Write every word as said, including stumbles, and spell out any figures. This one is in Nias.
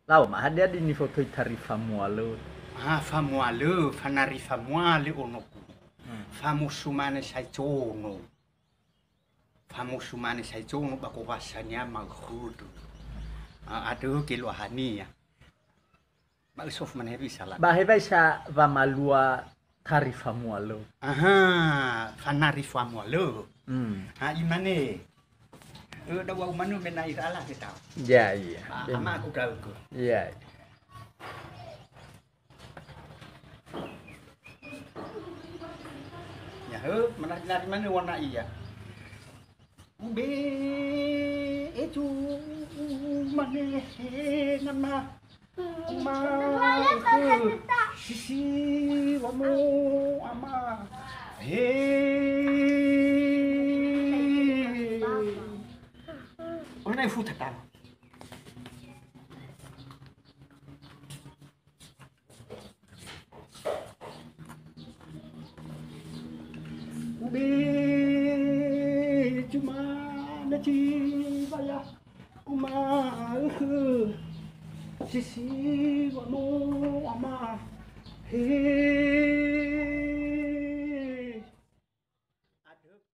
Lau, ma hadia di nifotoi tari famualö? Ah, famualö, fanari famualö onoku. Hmm. Famusumane saicono. Famusumane saicono ba gowasania makhödö. Ah, adö geluahania. Ba ösofu mane bisa la. Ba hewisa wamalua tari famualö? Aha, fanari famualö. Hmm. Ha, imane. Ö, dawau manu mena ira ala kita. Ya, iya. Ba, ama aku daun ku. Ya, iya. Ya, he, menari-nari mana warna iya. Ube, etu, mane, nama, ma, he, sisi, wamo, ama, he. Ona ifuta tano. Ube cuma na ci baya kuma, eh, sisi wano ama. He.